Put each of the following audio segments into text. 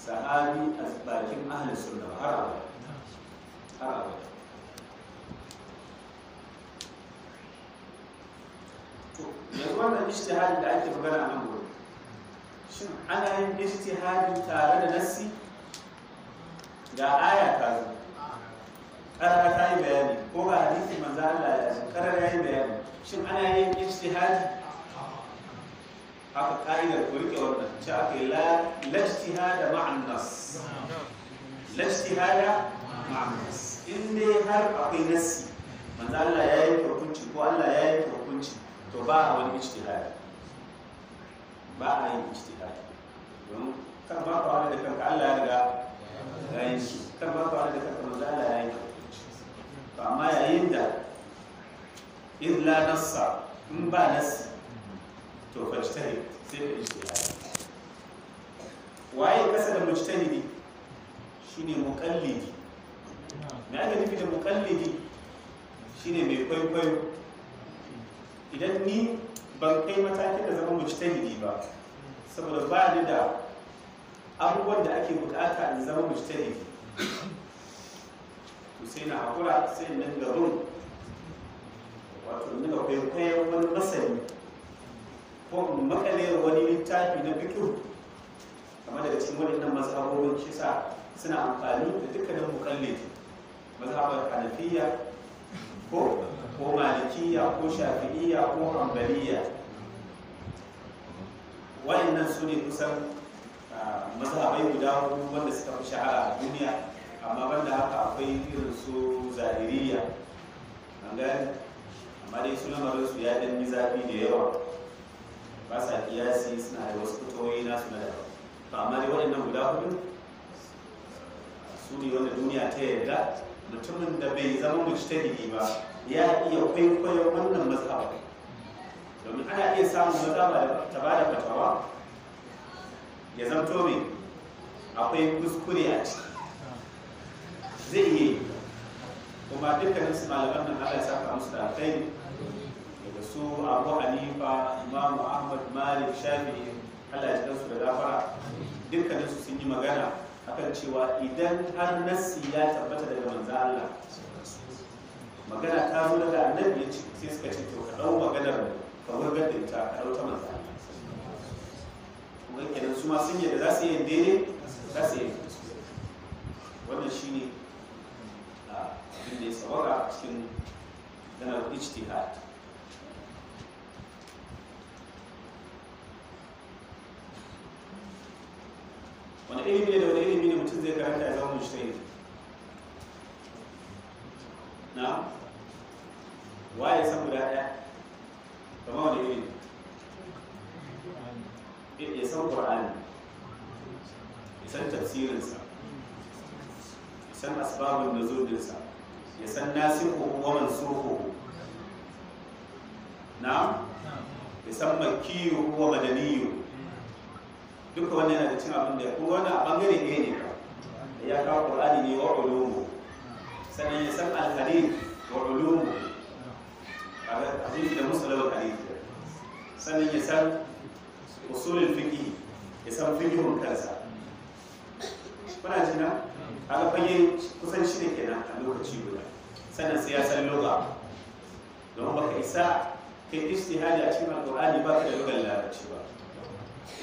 Sahabi a bakin ahli sunna har abada, har abada. To yanzu wannan ijtihadi da ake magana a nan gurin, shin ana yin ijtihadi tare da nassi? Ga aya ta zo karara ta yi bayani, ko ga hadisi manzo Allah ya zo karara ya yi bayani, shin ana yin ijtihadi? Haka ka'idar ku rike wannan, ce aka yi la ijtihada ma'an nas, la ijtihada ma'an nas. In dai har akwai nassi, manzo Allah ya yi hukunci ko Allah ya yi hukunci, to ba a wani ijtihadi, ba a yin ijtihadi. Don kan ba ka wani da kanka Allah ya riga ya yi shi, kan ba ka wani da kanka manzo Allah ya yi hukunci. To amma yayin da illa nassa, in ba nassi, to fajtahid, sai ka ijtihadi. Waye kasa da mujtahidi? Shine muqallidi. Me ake nufi da muqallidi? Shine mai kwaikwayo. Idan ni ban kai matakin da zama mujtahidi ba, saboda ba ni da abubuwan da ake bukata in zama mujtahidi, to sai na hakura, sai in dinga bin, wato in dinga kwaikwayon wani masani, ko in makale wani littafi na fiqh. Kamar daga cikin waɗannan mazhabobin shi sa suna amfani da dukkanin muqallidi, mazhabar Hanafiyya ko Malikiyya ko Shafi'iyya ko Hanbaliyya. Waɗannan su ne kusan mazhabai guda hudu wanda suka fi shahara a duniya. Amma banda haka akwai irin su Zahiriyya, an gane, amma dai su lamarin su ya ɗan yi zafi da yawa, ba sa kiyasi, suna da wasu fitoyi nasu na daban. To amma dai waɗannan guda hudu su ne wanda duniya ta yarda mutumin da bai zama mujtahidi ba ya iya kwaikwayon wannan mazhaba. Domin ana iya samun mazhaba da ta bada fatawa ya zamto mai akwai kuskure a ciki, zai iya yi. Kuma dukkanin su malaman nan Allah ya saka musu da alkhairi, daga su Abu Hanifa, Imam Ahmad, Malik, Shafi'i, Allah ya ji kansu da gafara, dukkanin su sun yi magana akan cewa idan har nassi ya tabbata daga manzo Allah, magana ta zo daga annabi, ya ce sai suka ce to ka dau maganar mu ka wurgar da ita, ka dau ta manzo Allah. Kuma kenan su ma sun yadda za su yi daidai, za su yi. Wannan shine abin da ya sawaka cikin ganar ijtihad. Wani ilimi ne da wani ilimi ne mutum zai karanta ya zama mujtahid? Na waye san guda ɗaya? Kamar wani ilimi? Ya san Qur'ani, ya san tafsirinsa, ya san asbabun nuzulinsa, ya san nasikhuhu wa mansukhuhu, na ya san makkiyuhu wa madaniyuhu. Duka wannan yana da cin abin da kuma wannan a bangare ɗaya ne ba ya kawo Qur'ani ne wa ulumu, sannan ya san al-hadith wa ulumu, hadith da musalal hadith, sannan ya san usulul fiqh, ya san fiqhun kansa. Kuna ji na? Kaga fage kusan shida kenan a lokaci guda. Sannan sai ya san lugha, don baka isa kai ijtihadi a cikin alqur'ani baka da lugar larabci ba.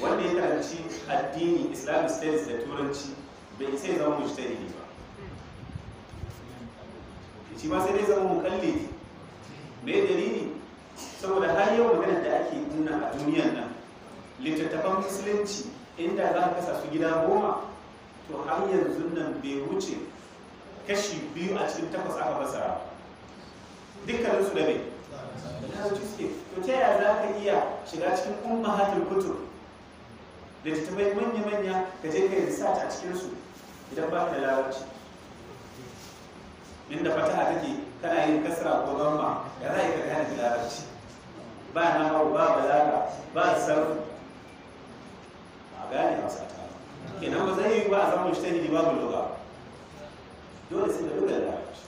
Wanda ya karanci addini Islamic studies da turanci bai isa ya zama mujtahidi ba, shi ma sai dai zama muqallidi. Me dalili? Saboda har yau maganar da ake nuna a duniyar nan, littattafan musulunci inda za ka kasa su gida 10, to har yanzu nan bai wuce kashi 2 a cikin 8 aka fasara. Dukkaninsu da mai da larabci suke. To ta yaya za ka iya shiga cikin ummahatul kutub, littattafai manya-manya, ka je ka yi research a cikinsu idan ba ka da larabci? Inda fataha take kana yin kasra ko gamma, ya za ka gane da larabci? Ba nahawu, ba balaga, ba sarfu, a gane hausa ta kenan ba zai yi ba a zama mujtahidi babu lugha, dole sai da lugar larabci.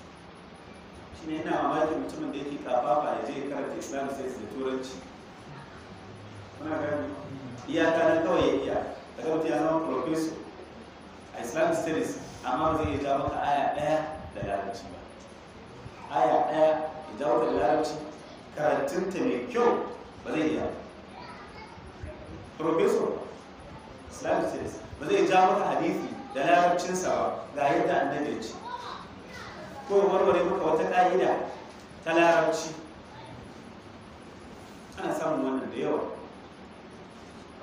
Shine ina mamakin mutumin da yake kafafa ya je karanta Islamic studies da turanci. Kuna gani? Iyaka nan kawai ya iya, daga mutum ya zama professor Islamic studies, amma ba zai iya ja maka aya ɗaya da larabci ba. Aya ɗaya ya jawo da larabci karatunta mai kyau ba zai iya. Professor Islamic studies ba zai ja maka hadisi da larabcinsa ba, ga yadda annabi ya ce, ko warware maka wata ƙa'ida ta larabci. Ana samun wannan da yawa.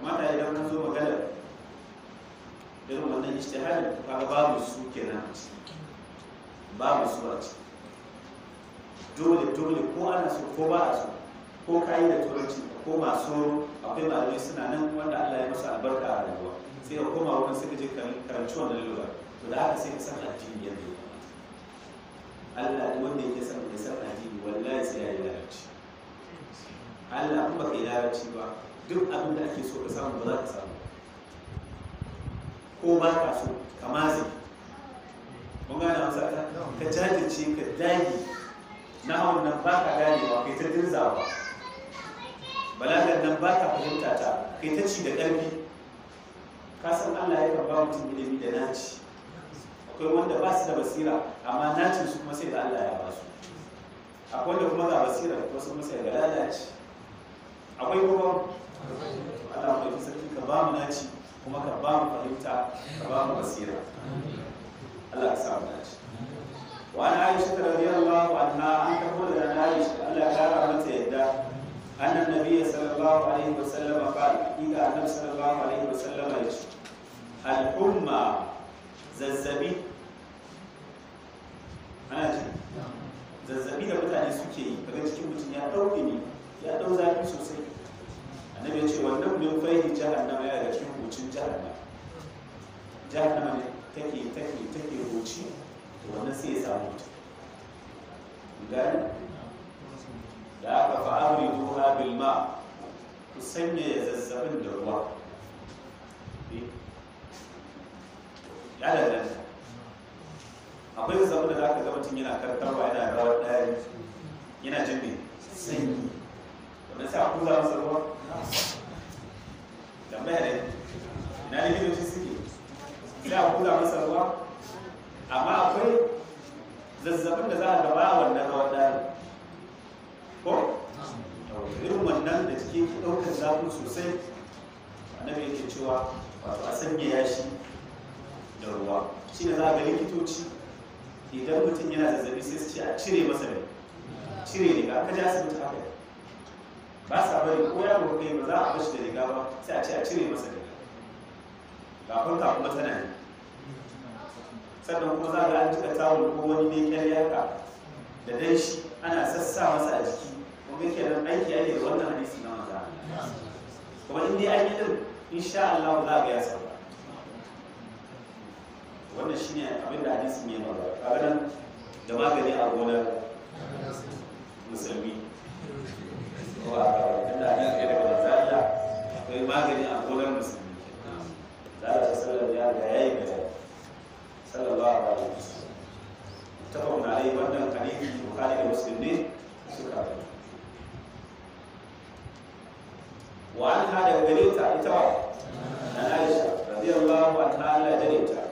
Kamata idan mun zo maganar irin wannan ijtihadin, kaga babu su kenan a ciki, babu su a ciki. Dole dole ko ana so ko ba a so, ko kayi da turanci ko masu, akwai malamai suna nan wanda Allah ya musu albarka a rayuwa, sai ka koma wurin suka je karanci wannan lura. To da haka sai ka san addini yadda ya kamata. Allah duk wanda yake son ya san addini wallahi sai ya yi larabci. Allah in baka yi larabci ba, duk abin da ake so ka samu ba za ka samu, ko ba ka so ka matse. Mun gane amsa ta? Ka jajirce, ka dage. Na hawan nan ba ka ganewa, kai ta dirzawa. Balagar nan ba ka fahimta ta, kai ta ci da ƙarfi. Ka san Allah ya kan ba mutum ilimi da naci. Akwai wanda ba su da basira, amma nacin su kuma sai da Allah ya ba su. Akwai wanda kuma ga basira wasu kuma sai ga lalace. Akwai kuma Allah mai sarki ka ba mu naci, kuma ka ba mu fahimta, ka ba mu basira. Allah ka sa mu dace. Wa an Aisha radiyallahu anha, an karbo da Aisha Allah ya kara mata yadda, annan nabiyyi sallallahu alaihi wasallam qala, iga annabi sallallahu alaihi wasallam ya ce, al-umma zazzabi. Ana ji zazzabi da mutane suke yi, kaga cikin mutum ya dauke ne, ya dau zafi sosai. Annabi ya ce wannan min faihi jahannama, ya daga cikin hucin jahannama. Jahannama ne take huci, to wannan sai ya samu mutum. Gani da aka fa'amri duha bil ma, ku sanya zazzabin da ruwa. Ya danganta. Akwai zazzabin da zaka ga mutum yana karkarwa, yana rawar ɗari, yana jin mai sanyi. Wannan sai a kuza masa ruwa. Tambaya ne, ina likitoci suke? Sai a kuza masa ruwa. Amma akwai zazzabin da za a gaba a wannan rawar ɗari, ko irin wannan da jiki ke ɗaukar zafin sosai, annabi yake cewa wato a sanyaya shi da ruwa. Shi ne za a ga likitoci idan mutum yana zazzabi sai su ce a cire masa mai cire riga. Ka ji asibiti haka ba sa bari ko yaro kai ba za a bashi da riga ba, sai a ce a cire masa riga. Ga fanka kuma tana yi. Sannan kuma za ga an jika tawul ko wani ne kyalle haka da danshi ana sassa masa a jiki. Kuma kenan aiki ake da wannan hadisi na manzo. Kuma in dai an yi din, insha Allah za ga ya sauka. Wannan shine abin da hadisin ya magana. Kaga nan da magani a gonar musulmi. Ko a tunda hadisi ne daga manzo Allah, akwai magani a gonar musulmi. Za ta sallallahu ya ga yayi bayani. Sallallahu alaihi wasallam. Tafakun alaihi, wannan hadisi Bukhari da Muslim ne suka rawaito. Wa anha, daga gare ta ita wa na Aisha radiyallahu anha, Allah ya dare ta.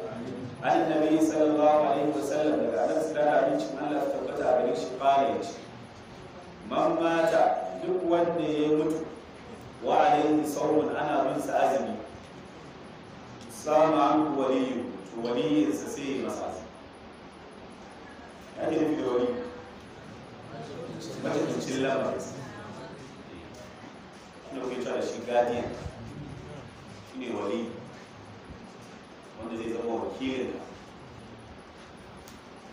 An nabi sallallahu alaihi wasallam, daga annabi sallallahu alaihi wasallam, Allah ya tabbata a gare shi, fara yace, man mata, duk wanda ya mutu, wa alaihi sawmun, ana bin sa azumi, sama anhu waliyu, to waliyinsa sai ya masa azumi. Ya ke nufi da wali? Majibincin lamarin. Shi ne kuke cewa da shi guardian, shi ne wali, wanda zai zama wakilin ka,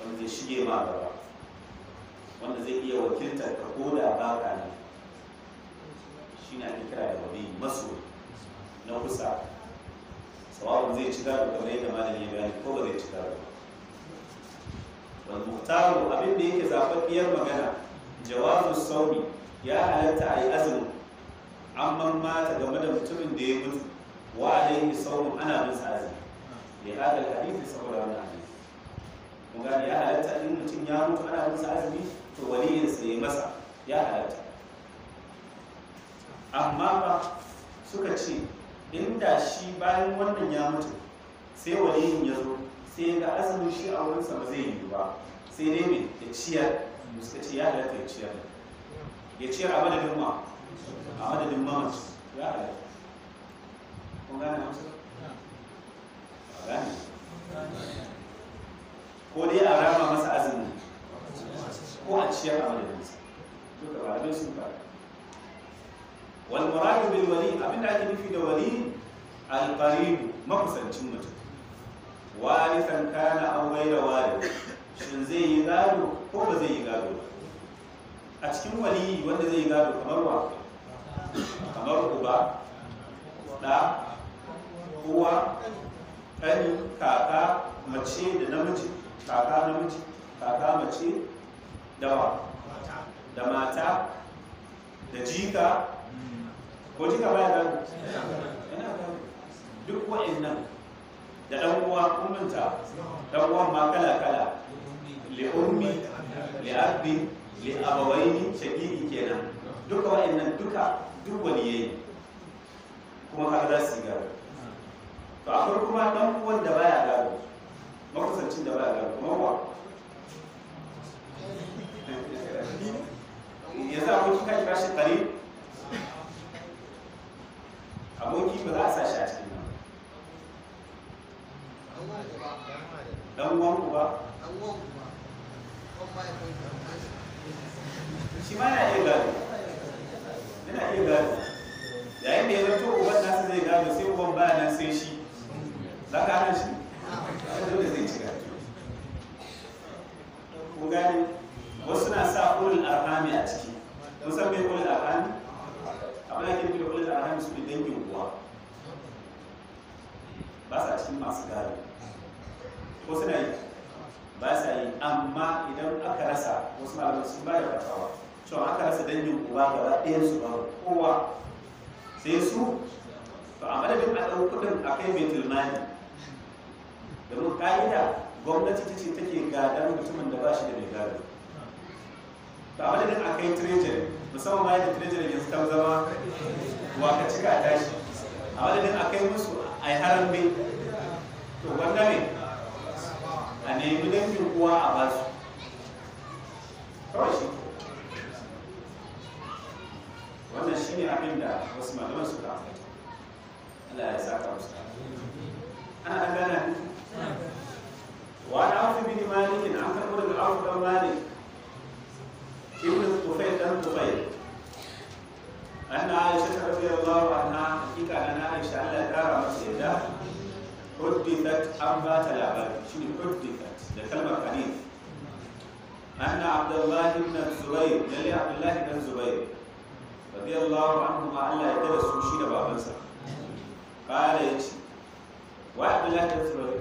wanda zai shige ma gaba, wanda zai iya wakiltar ka ko da baka ne. Shi ne ake kira da wali, masoyi na kusa. Sawa'un zai ci gado kamar yadda malami ya bayani, ko ba zai ci gado ba. Wal muhtaru, abin da yake zababbiyar magana, jawazu saumi, ya halatta a yi azumi amman mata, game da mutumin da ya mutu, wa alaihi saumun, ana bin sa azumi. Li hadal hadisi, saboda wannan hadisi. Mun gane, ya halatta in mutum ya mutu ana bin sa azumi, to waliyinsa ya masa, ya halatta. Amma ba suka ce inda shi bayan wannan ya mutu sai waliyin ya zo Sai ga azumin shi a wurinsa ba zai yi ba, sai dai mai ya ciyar. Suka ce ya halatta ya ciyar, ya ciyar a madadin ma, a madadin mamaci, ya halatta. Kun gane Hausa? Ba gane. Ko dai a rama masa azumi ko a ciyar a madadinsa, duka malamai sun faɗa. Wal muradu bil wali, abinda ake nufi da wali, al qarib, makusancin mutum. Warisan kana aw ghayra warith, shin zai yi gado ko ba zai yi gado ba? A cikin wali wanda zai yi gado kamar wa? Kamar uba, ɗa, uwa, ƙani, kaka mace da namiji, kaka namiji, kaka mace, dawa da mata da jika. Ko jika baya gado? Yana gado. Duk wa'annan da ɗan uwa, kummanta ɗan uwan ma kala kala, li ummi, li abbi, li abawaini, shaqiqi kenan. Duka wa'annan duka duk waliyai kuma kaga za su yi gado. To akwai kuma ɗan uwan da baya gado, makusancin da baya gado, kamar wa? Yanzu aboki ka kira shi qarib, aboki ba za a sa shi a cikin nan. Dan uwan uba shi ma yana iya gado, yana iya gado. Yayin da ya zanto uban nasa zai gado, sai uban baya nan sai shi, za ka hana shi? Dole zai ci gado. Kun gane? Wasu na sa ulul arhami a ciki. Kun san me ulul arhami? Abin da ake nufi da ulul arhami su ne dangin uwa, ba sa cikin masu gado. Ko suna yi? Ba sa yi. Amma idan aka rasa, wasu malamai sun ba da fatawa cewa aka rasa dangin uba gaba ɗayan su ba kowa sai su, to a madadin a ɗau kuɗin a kai baitul mali, domin ƙa'ida gwamnati ta ce take gadar mutumin da ba shi da mai gado. To a madadin a kai treasury, musamman ma yadda treasury yanzu ta zama waka cika tashi, a madadin a kai musu a yi harambe, to wanda ne a nemi dangin uwa a basu kawai shi. Wannan shi ne abin da wasu malaman suka ambata. Allah ya saka musu. Ana ɗan gana ne? Wa an Auf bin Malik, an karɓo daga Auf dan Malik ibn Tufayl dan Tufayl, anna Aisha radiyallahu anha, hakika na Aisha Allah ya kara masa yadda, huddithat, an ba ta labari, shine huddithat da kalmar hadith, anna Abdullah ibn Zubair, lalle Abdullah ibn Zubair radiyallahu anhu ma, Allah ya dada su shi da babansa, kala yace, wa Abdullah ibn Zubair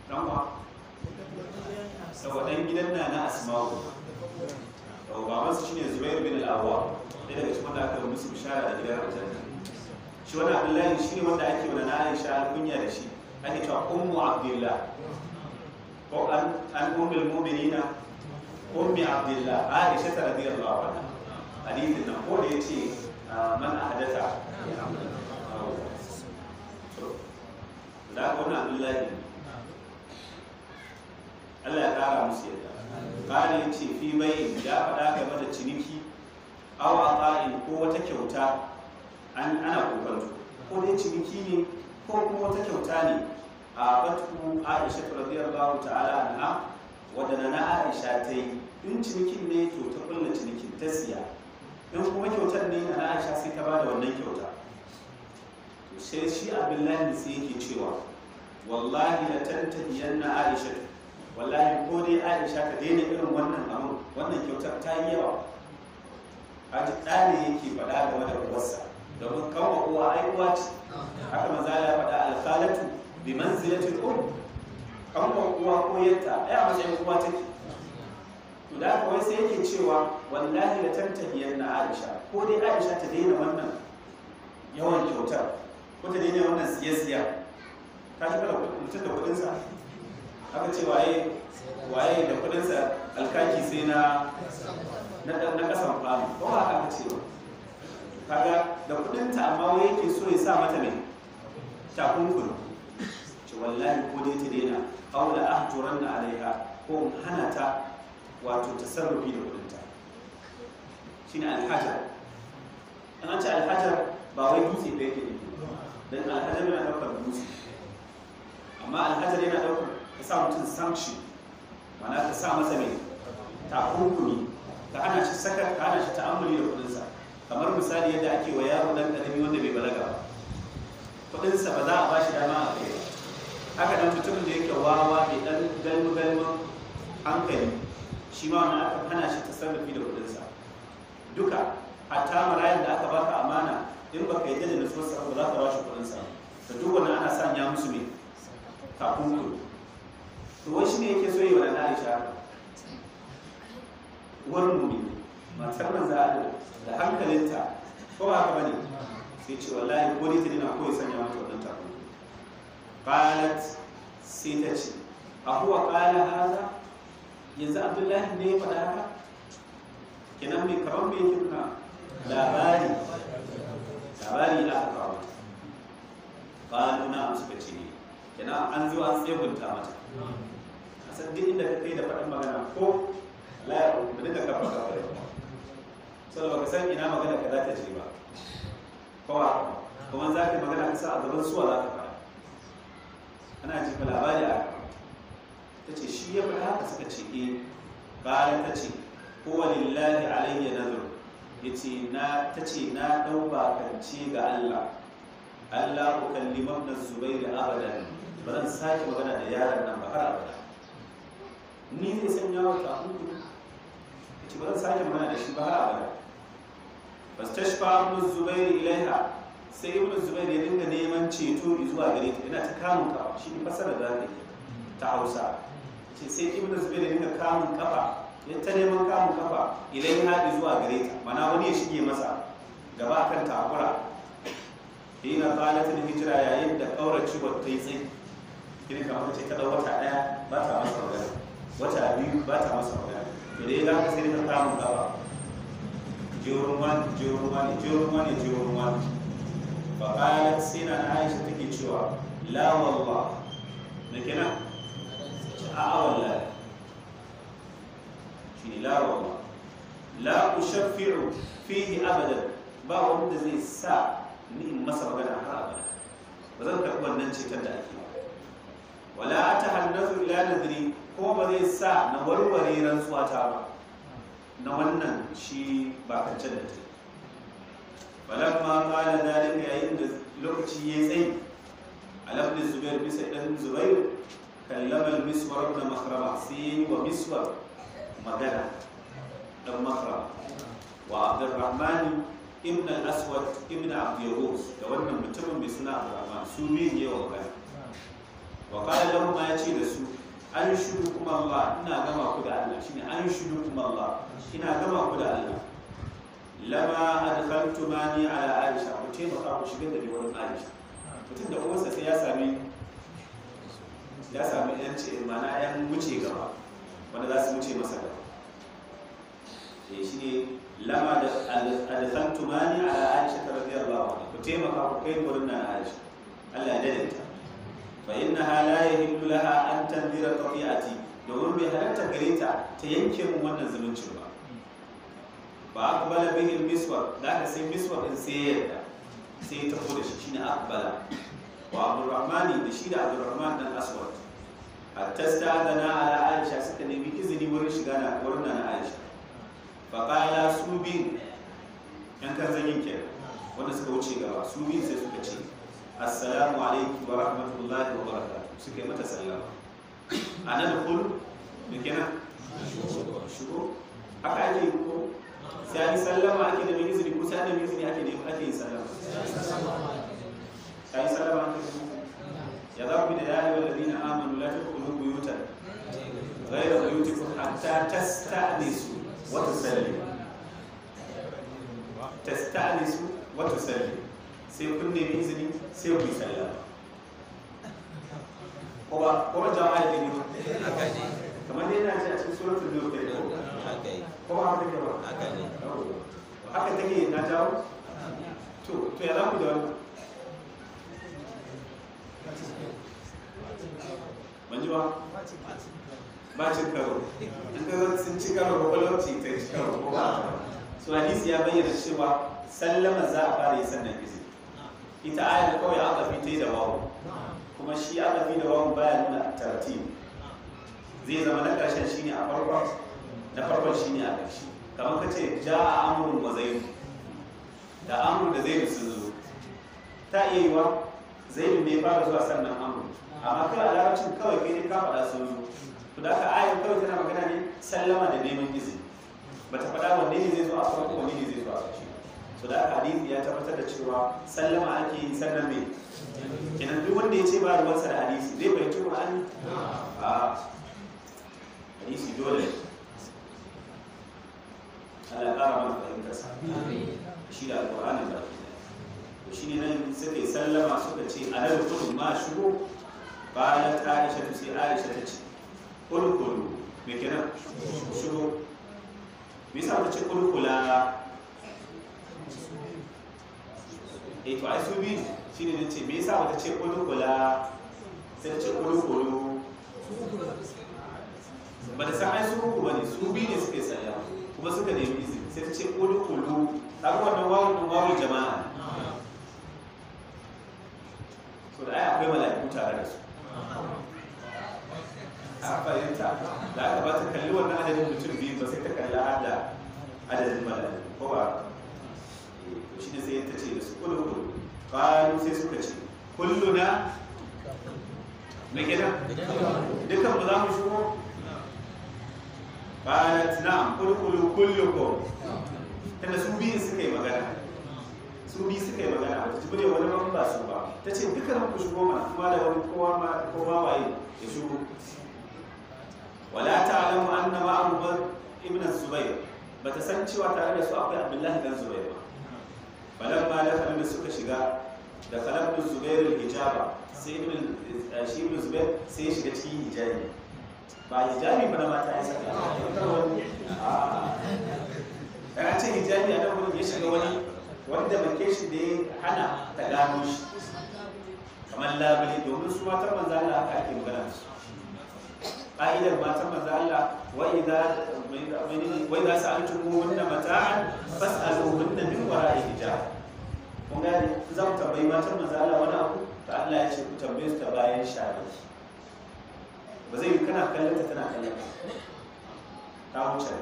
dan wa? Saboda dan gidan na na Asma'u, to babansa shine Zubair bin al-Awwam, ɗaya daga cikin wanda aka yi musu bishara da gidan aljanna. Shi wani Abdullahi shi ne wanda ake wani Aisha alkunya da shi, ake cewa Ummu Abdullah ko an ummul mu'minina Ummi Abdullah Aisha radiyallahu anha. Hadithin nan ko da yace man ahdatha, to da ko wannan Abdullahi, Allah ya kara musu yadda. Kare yace fi bai'in, ya faɗa game da ciniki, aw ata'in, ko wata kyauta, ana kokanto ko dai ciniki ne ko kuma wata kyauta ne, a batu Aisha radiyallahu ta'ala anha, wadda na Aisha ta yi. In cinikin ne to ta kulla cinikin ta siya, in kuma kyautar ne na Aisha sai ta bada wannan kyauta. To sai shi Abdullahi sai yake cewa wallahi la tantahiyanna Aisha, wallahi ko dai Aisha ta daina irin wannan abun, wannan kyautar ta yi yawa. Kaji ɗa ne yake faɗa game da uwarsa, domin kanwa uwa ai uwa ce. Haka manzo Allah ya faɗa, al-khalatu bi manzilatil um, kanwa uwa ko yatta ai a matsayin uwa take. To da haka wai sai yake cewa wallahi la tantahiyanna Aisha, ko dai Aisha ta daina wannan yawan kyautar, ko ta daina wannan siye-siya. Ka shi fara mutum da kuɗinsa, aka ce waye waye da kuɗinsa alkaki sai na na kasan kwano, ko ba haka aka ce ba? Kaga da kudinta, amma wai yake so ya sa mata mai takunkumi. Wallahi ko dai ta daina, aw la ahjuranna alaiha, ko in hana ta wato tasarrufi da kudinta. Shine alhajar. An ce alhajar ba wai dutse ba yake nufi, dan alhajar yana daukar dutse, amma alhajar yana daukar ka sa mutum sanction, ma'ana ka sa masa mai takunkumi, ka hana shi saka, ka hana shi ta'ammuli da kudinsa. Kamar misali yadda ake wa yaro dan karami wanda bai balaga ba, kudinsa ba za a bashi dama a kai ba. Haka dan mutumin da yake wawa mai dan galmi galmin hankali, shi ma wannan aka hana shi tasarrufi da kudinsa duka. Hatta marayan da aka baka amana, in baka yadda da nutsuwarsa ba za ka bashi kudinsa. To duk wannan ana sanya musu mai takunkumi. To wai shi ne yake so yi wa Nana Aisha, uwar mu'mini, matar manzo Allah, da hankalinta, ko ba haka bane? Sai ce wallahi ko dai ta dina ko ya sanya mata wannan takunkumi. Qalat, sai ta ce, a huwa qala hadha? Yanzu Abdullahi ne ya faɗa haka? Kenan me kamar me yake nuna? Labari, labari aka kawo. Qalu na'am, suka ce ne. Kenan an zo an tsegunta mata. A san duk inda ka kai da faɗin magana ko la mu dinga kafa kafa da saboda baka san ina magana ka za ta je ba. Kowa kuma za ka magana ka sa a gaban suwa za ka faɗa. Ana ji fa labari a ta ce shi ya faɗa haka, suka ce eh. Ƙara ta ce huwa lillahi alayya nadhr, yace na ta ce na ɗau bakance ga Allah, Allah ukallima ibn Zubair abadan, ba zan sake magana da yaron nan ba har abada. Ni zai sanya wa takunkumi, yace ba zan sake magana da shi ba har abada. Fastashfa ibn Zubair ilaiha, sai ibn Zubair ya dinga neman ceto zuwa gare ta, yana ta kamun kafa. Shi ne fasara da zaka yi ta Hausa. Ce sai ibn Zubair ya dinga kamun kafa, ya ta neman kamun kafa ilaiha zuwa gare ta, mana wani ya shige masa gaba kan takura. Hina qalatul hijra, yayin da kauracewa ta yi tsayi, kini kamar ce ta dau wata daya ba ta masa magana, wata biyu ba ta masa magana. To dai za ka sai ka kamun kafa, jerin wani, jerin wani, jerin wani, jerin wani. Fa qalat, sai na Aisha take cewa la wallah, me kenan? A'a wallahi, shine la wallah, la ushaffi'u fihi abadan, ba wanda zai sa ni in masa magana har abada, ba zan karɓi wannan ceton da ake ba. Wala atahannazu ila nadri, kuma ba zai sa na warware rantsuwa ta ba na wannan shi bakancen da ta. Falamma qala dalika, yayin da lokaci ya tsayi, ala ibn Zubair, bisa dan Zubair, kallama al-Miswar ibn Makhrama, sai wa Miswar magana dan Makhrama, wa Abdurrahman ibn al-Aswad ibn Abd Yaghuth, da wannan mutumin mai suna Abdurrahman, su biyun yawa magana. Wa qala lahum, ya ce da su, an shudu kuma Allah, ina gama ku da Allah. Shine an shudu kuma Allah, ina gama ku da Allah. Lama adkhaltumani ala Aisha, ku taimaka ku shigar da ni wurin Aisha. Mutum da uwarsa sai ya sami yanci, ma'ana yan wuce gaba, wanda za su wuce masa gaba. Eh shine lama da adkhaltumani ala Aisha radiyallahu anha, ku taimaka ku kai wurin nan Aisha, Allah ya daidaita. Fa innaha la yahillu laha an tanzira qati'ati, domin bai halatta gare ta ta yanke mun wannan zumuncin ba. Fa aqbala bihi al-miswar, da aka sai miswar din sai yadda sai ta da shi, shine aqbala. Wa Abdurrahmani, da shi da Abdurrahman dan Aswad, hatta sta'adana ala Aisha, suka nemi izini wurin shiga na wurin na Aisha. Fa qala, su bin yan kan zangin kenan wanda suka wuce gaba, su bin sai suka ce assalamu alaikum wa rahmatullahi wa barakatuh, suka yi mata sallama. Anan kul da kenan shigo haka ake yi, ko sai an yi sallama ake da mai izini, ko sai an nemi izini ake nemi ake yin sallama? Sai yi sallama ake da izini. Ya za ku da ya ayyuhal ladina amanu la tadkhulu buyutan ghayra buyutikum hatta tasta'nisu wa tusallimu. Tasta'nisu wa tusallimu, sai kun nemi izini sai ku yi sallama. Ko ba ko ba jama'a da ne? Haka ne. Kamar dai yana ji a cikin suratul nur kai ko? Haka yi. Ko ba haka take ba? Haka ne. Haka take na jawo? To ya za ku da wannan? Ban ji ba. Ba cin karo. In ka sun ci karo, kwakwalwar ce ta ci karo, ko ba? So hadisi ya bayyana cewa sallama za a fara yi sannan izini. Ita ayar kawai aka fi ta yi da wawu, kuma shi aka fi da wawu baya nuna tartib. Zai zama na ƙarshen shine a farkon, na farkon shine a ƙarshe. Kamar ka ce ja'a amrun wa zaidu, da amru da zaidu sun zo, ta iya yiwa zaidu ne fara zuwa sannan amru, amma kai a larabcin kawai kai ne ka faɗa sun zo. To da aka ayar kawai tana magana ne sallama da neman izini, bata faɗa wanne ne zai zo a farko, wanne ne zai zo a ƙarshe. So da aka hadisi ya tabbatar da cewa sallama ake yi sannan me kenan. Duk wanda ya ce ba ruwansa da hadisi zai fahimci Qur'ani? A hadisi dole. Allah ya ƙara mana fahimtar sa shi da Alƙur'ani ba. To shine nan suka yi sallama, suka ce anadkhulu, ma shigo? Bayan Aisha ta sai Aisha ta ce udkhulu. Me kenan? Shigo. Me yasa ta ce udkhula? Eh, to ai su biyu shine ne ce me yasa bata ce udkhula, sai ta ce udkhulu? Ba ta san ai su uku bane, su biyu ne suka yi sallama kuma suka nemi izini, sai ta ce udkhulu. Kaga wannan wawun din wawul jama'a ne. So da ai akwai mala'iku tare da su. A fahimta, da aka ba ta kalli wannan adadin mutum biyu ba, sai ta kalli har da adadin mala'iku, ko ba? To shi ne sai ta ce da su udkhulu. Qalu, sai suka ce kulluna. Me kenan? Dukkan mu za mu shigo? Qalat na'am, udkhulu kullukum. Tunda su biyun suka yi magana, su biyu suka yi magana, ba ta ji wani ba ba su ba, ta ce dukkan ku shigo mana, kuma da wani kowa ma kowa waye ya shigo. Wala ta'lamu anna ma'ahu ibn az-Zubair, bata san cewa tare da su akwai Abdullahi dan Zubair ba. Falamma dakhalu, da suka shiga, da khala ibn Zubair al-hijaba, sai ibn Zubair sai ya shiga cikin hijabi. Ba hijabi ba na mata ya saka a ya ce hijabi a nan wurin, ya shiga wani wanda make shi da ya hana ta gano shi, kamar labule, domin su matan manzo Allah haka ake magana su. Ƙa'idar matan manzo Allah, wa idza sa'altumuhunna mata'an fas'aluhunna min wara'i hijab. Kun gane? Za ku tambayi matan manzo Allah wani abu, to Allah ya ce ku tambaye su ta bayan shamaki. Ba zai yi kana kallon ta tana kallon ta wuce.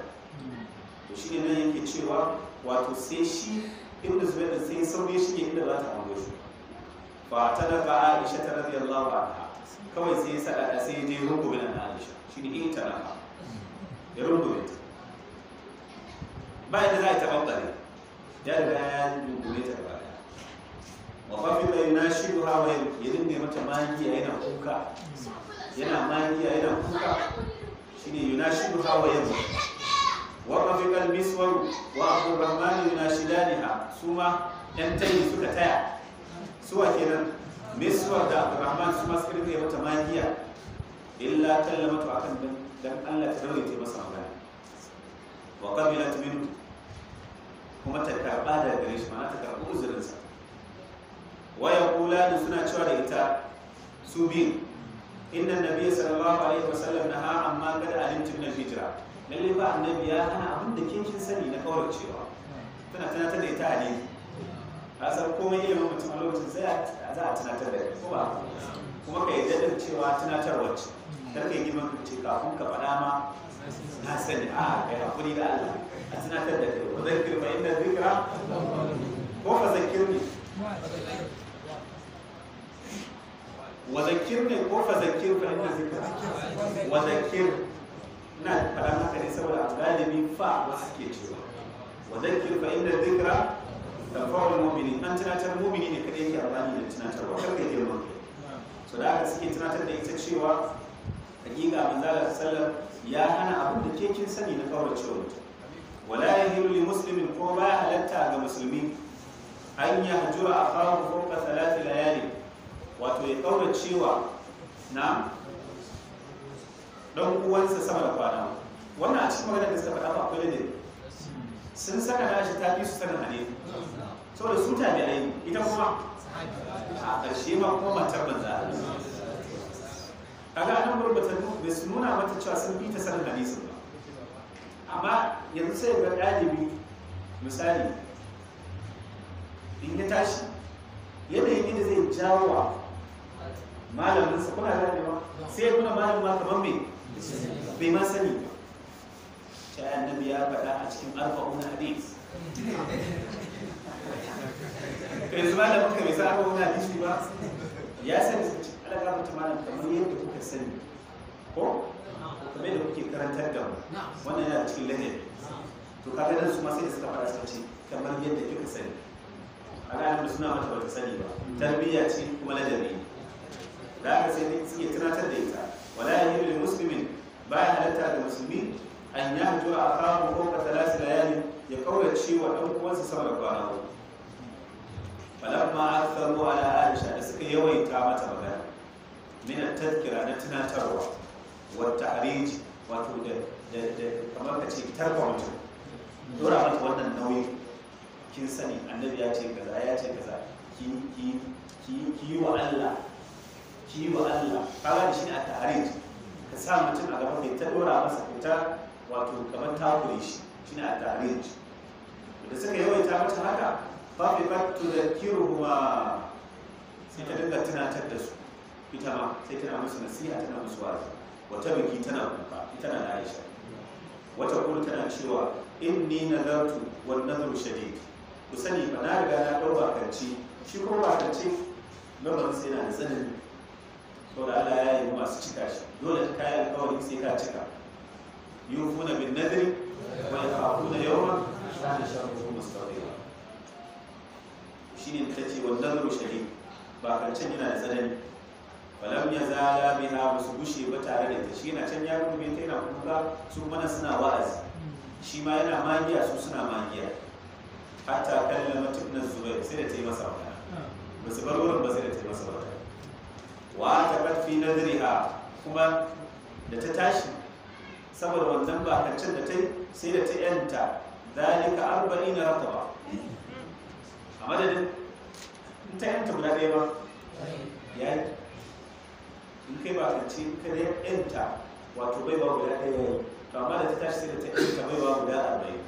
To shi ne nan yake cewa, wato sai shi Ibn Zubair sai saurayi shi ne inda ba ta hango shi fa ta daga Aisha ta radiyallahu anha. Kawai sai ya sada, sai ya je rungume na Aisha. Shi ne ita na ya rungume ta, ba yadda za a yi taɓaɓɓare, ya riga ya rungume ta gaba ɗaya. Wa fafika yunashiduha wa ya dinga mata magiya, yana kuka, yana magiya, yana kuka. Shine yunashiduha wa yabki. Wa rafika al-Miswar wa Abdurrahman yunashidaniha, suma yan tayi suka taya. Suwa kenan? Miswar da Abdurrahman, su ma suka dinga mata magiya, illa kallamatu, akan dan Allah ta daure ta masa magana. Wa qabilat minhu, kuma ta karba daga gare shi, ma'ana ta karbi uzurinsa. Wa yaqulani, suna cewa da ita su biyu, inna nabiyya sallallahu alaihi wasallam naha amma kad alimtu min al-hijra. Lalle ba annabi ya hana abin da ke kin sani na kauracewa. Tana tunatar da ita hadisi. Ka san komai ilimin mutum a lokacin sai za a tunatar da kai, ko ba? Kuma ka yarda da cewa tunatarwa ce. Kar ka yi girman ka ce kafin ka faɗa ma na sani. A kai hakuri da Allah, a tunatar da kai. Wa zakkir fa inna dhikra, ko fa zakkir ne? Wa zakkir ne ko fa zakkir fa inna dhikra? Wa zakkir. Ina faɗa haka ne saboda a galibi fa wasu ke cewa. Wa zakkir fa inna dhikra tanfa'ul mu'minin. An tunatar, mu'mini ne kadai yake amfani da tunatarwa. Kar ka girman kai. So da haka suke tunatar da ita cewa hakika manzo Allah sallallahu ya hana abin da ke kin sani na kauracewa mutum. Wala yahilu li muslimin, ko ba halatta ga musulmi, an yahjura akahu fawqa thalath layali, wato ya kauracewa na dan uwansa sama da kwana. Wannan a cikin maganar da suka faɗa ba akwai ladabi. Sun saka nashi ta fi su sanin hadisi, saboda su tabi'ai, ita kuma a ƙarshe ma kuma matar manzo. Kaga anan gurin bata bai su nuna mata cewa sun bi ta sanin hadisin ba. Amma yanzu sai ga ɗalibi misali in ya tashi yanayin yadda zai jawo wa malaminsa, kuna ganewa, sai ya nuna malamin ma kamar me bai ma sani ba. Sai annabi ya faɗa a cikin 40 hadis. To yanzu malamin ka bai san 40 hadisi ba, ya sani. Suka ce ala gafarta malam, kamar yadda kuka sani ko kamar yadda kuke karantar da mu, wannan yana cikin ladabi. To kaga dan su ma sai da suka faɗa suka ce kamar yadda kika sani. Kaga annabi suna mata bata sani ba, tarbiyya ce kuma ladabi ne. Da haka sai dai suke tunatar da ita. Wala yahilu lil muslimin, baya halatta ga musulmi an yahjura akahu fawqa thalath layali, ya kaurace wa dan uwansa sama da kwana uku. Falamma aktharu ala Aisha, da suka yawaita mata magana min at-tadhkira, na tunatarwa, wa tahrij, wato da kamar ka ce tarfa mutum, dora mata wannan nauyi, kin sani annabi ya ce kaza, ya ce kaza, ki yi wa Allah, ki yi wa Allah. Kaga da shine at-tahrij, ka sa mutum a gaban kai ta dora masa, kai ta wato kamar takure shi, shine at-tahrij. Da suka yawaita mata haka, fafiqat tudhakkiruhuma, sai ta dinga tunatar da su, ita ma sai tana musu nasiha, tana musu wa'azi. Wata biki tana kuka, ita na Aisha. Wata kuma tana cewa inni nazartu wan nadhru shadid. Ku sani ba na riga na dau bakance, shi kuma bakance lamarin sai yana da tsanani. Saboda Allah ya yi masu cika shi, dole ka yi alƙawari sai ka cika. Yufuna bin nadri wa yakhafuna yawman kana sharruhu mustatira. Shine ta ce wan nadhru shadid, bakancen yana da tsanani. Falam ya zala biha, ba su gushe ba tare da ita. Shi yana can ya rungume ta yana kuka, su kuma nan suna wa'azi, shi ma yana magiya, su suna magiya. Hatta kallama ibn Zubair, sai da ta yi masa magana, ba su bar wurin ba sai da ta yi masa magana. Wa taqat fi nadriha, kuma da ta tashi saboda wannan bakancin da ta yi sai da ta yanta zalika 40 raqaba. A madadin in ta yanta guda ɗaya ba yayi, in kai bakance in ka yanta wato baiwa guda ɗaya yayi, to amma da ta tashi sai da ta yanta baiwa guda 40.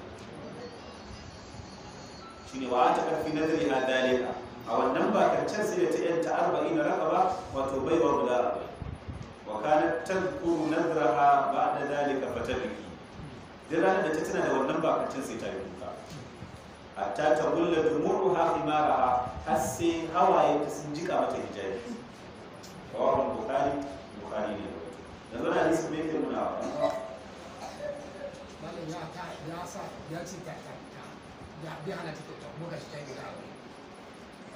Shine wa ta karfi nazari ha dalika, a wannan bakancen sai da ta yanta 40 raqaba, wato baiwa guda 40. Wa kanat tadhkuru nadraha ba'da dalika fatabki, duk ranar da ta tuna da wannan bakancen sai ta yi kuka, hatta ta gulla dumu'uha khimaraha, har sai hawayenta sun jika mata hijabi. Rawahu Bukhari, Bukhari ne rawaito. Yanzu na hadisi me yake nuna wa? Malam ya ta ya sa ya ce ta ta ta ya bi hana ta kyauta kuma gashi ta yi guda arba'in.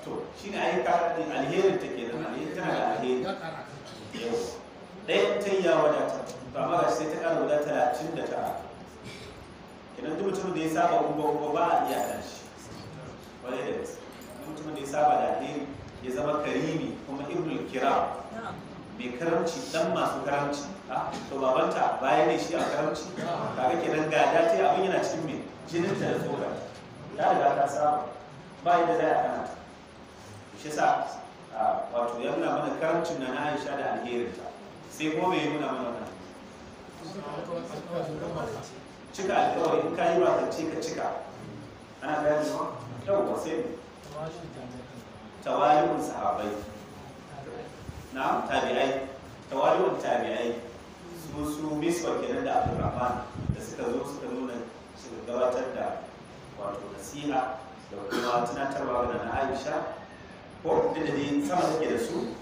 To shine ai ka alherin ta kenan, alherin tana da alheri. Ya ƙara kan Yau ɗayan ta ya wadata, to amma gashi sai ta ƙara guda 39. Kenan duk mutumin da ya saba kuma kuma ba a iya kan shi. Kwarai da gaske. Duk mutumin da ya saba da alheri ya zama karimi kuma ibnul kiram, mai karamci, dan masu karamci. To babanta baya ne shi a karamci, kaga kenan gada ta abin yana cikin mai jininta da tsoka, ta riga ta saba, ba yadda za a hana ta. Shi sa wato ya nuna mana karamcin na Aisha da alherinta. Sai kuma mai nuna mana wannan cika alkawari, in ka yi bakance ka cika. Ana gane wa yau sai tawali'un sahabbai, na tabi'ai, tawali'un tabi'ai, su miswa kenan da Abdurrahman da suka zo suka nuna suka gabatar da wato nasiha da kuma tunatarwa ga na Aisha, ko duk da dai sama take da su,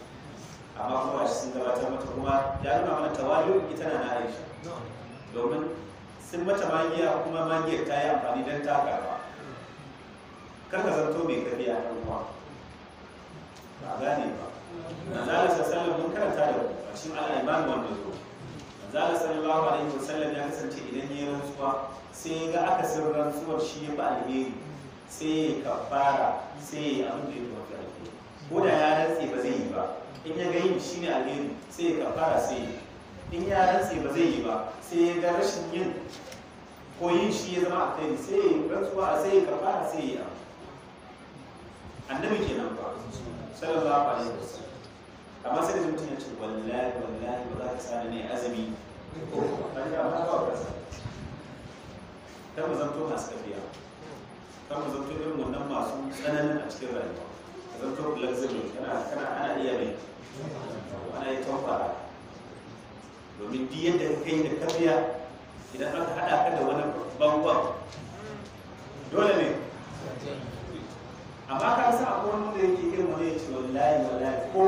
amma kuma shi sun gabatar mata, kuma ya nuna mana tawali'un ita na Aisha, domin sun mata magiya kuma magiyar ta yi amfani don ta karba. Kar ka zanto mai karfi a kan uwa, ba gane ba. Manzala sallallahu mun karanta da a cikin al-iman wanda zo. Manzala sallallahu alaihi wasallam ya kasance idan ya rantsuwa sai ya ga akasin rantsuwar shi ya ba alheri, sai ya kafara, sai ya abin da ya mafi alheri. Ko da ya rantse ba zai yi ba, in ya ga yin shi ne alheri sai ya kafara sai ya. In ya rantse ba zai yi ba, sai ya ga rashin yin ko yin shi ya zama alheri sai ya rantsuwa sai ya kafara sai ya. Annabi kenan ba sallallahu alaihi wasallam. Amma sai da mutum ya ce wallahi wallahi ba za ka sani ne azumi ba ni amma ba ka sani. Kar mu zanto masu kafiya, kar mu zanto irin wannan masu tsananin a cikin rayuwa. Ka zanto flexible, kana ana iya mai ana yi tankwara. Domin duk yadda ka kai da kafiya, idan aka haɗa ka da wani bangon dole ne. Amma ka san akwai wani da yake irin wani ya ce wallahi wallahi ko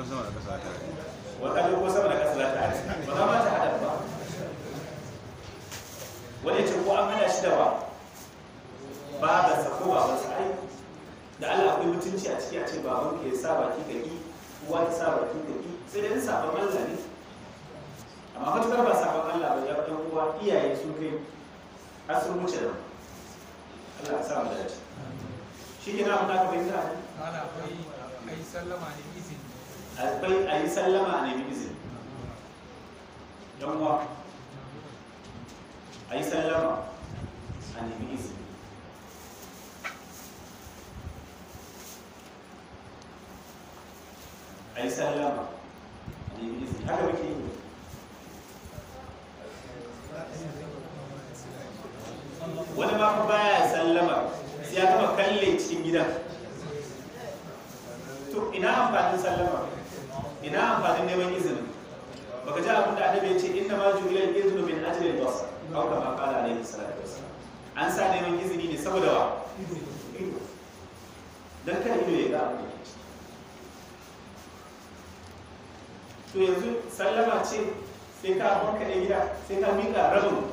sama da kasa ta wata ko sama da kasa za ta haɗe, ba za ma ta haɗa ba. Wani ya ce ko an hana shi da wa babansa ko babansa, ai da Allah akwai mutunci a ciki a ce baban ka ya sa baki ka ki, uwa ta sa baki ka ki, sai dai in sabon Allah ne. Amma matukar ba sabon Allah ba, ya ɗan uwa iyaye sun kai har sun wuce nan. Allah ya sa mu dace. Shi ke na abin da aka fahimta ne? Ana akwai ayi sallama ne izini. Akwai a yi sallama a nemi izini. Yan uwa, a yi sallama a nemi izini. A yi sallama a nemi izini. Haka muke yi. Wani ma fa baya sallama sai ya gama kalle cikin gidan. To ina amfanin sallama? Ina amfanin neman izinin? Baka ji abin da annabi ya ce inna ma ju'ila al-iznu min ajli al-basar aw kama qala alayhi salatu wassalam. An sa neman izini ne saboda wa? Ido. Dan kada ido ya ga abin da ke ciki. To yanzu sallama ce sai ka banka ɗaya gida, sai ka miƙa rabin,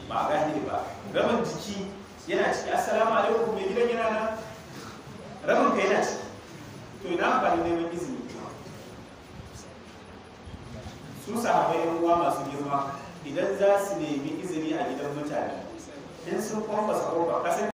ba a gane ba, rabin jiki yana ciki. Assalamu alaikum, mai gidan yana nan, rabin ka yana ciki. To ina amfani neman izini? Su sahabbai yan uwa masu girma, idan za su nemi izini a gidan mutane, in sun kwamfasa kofa kasan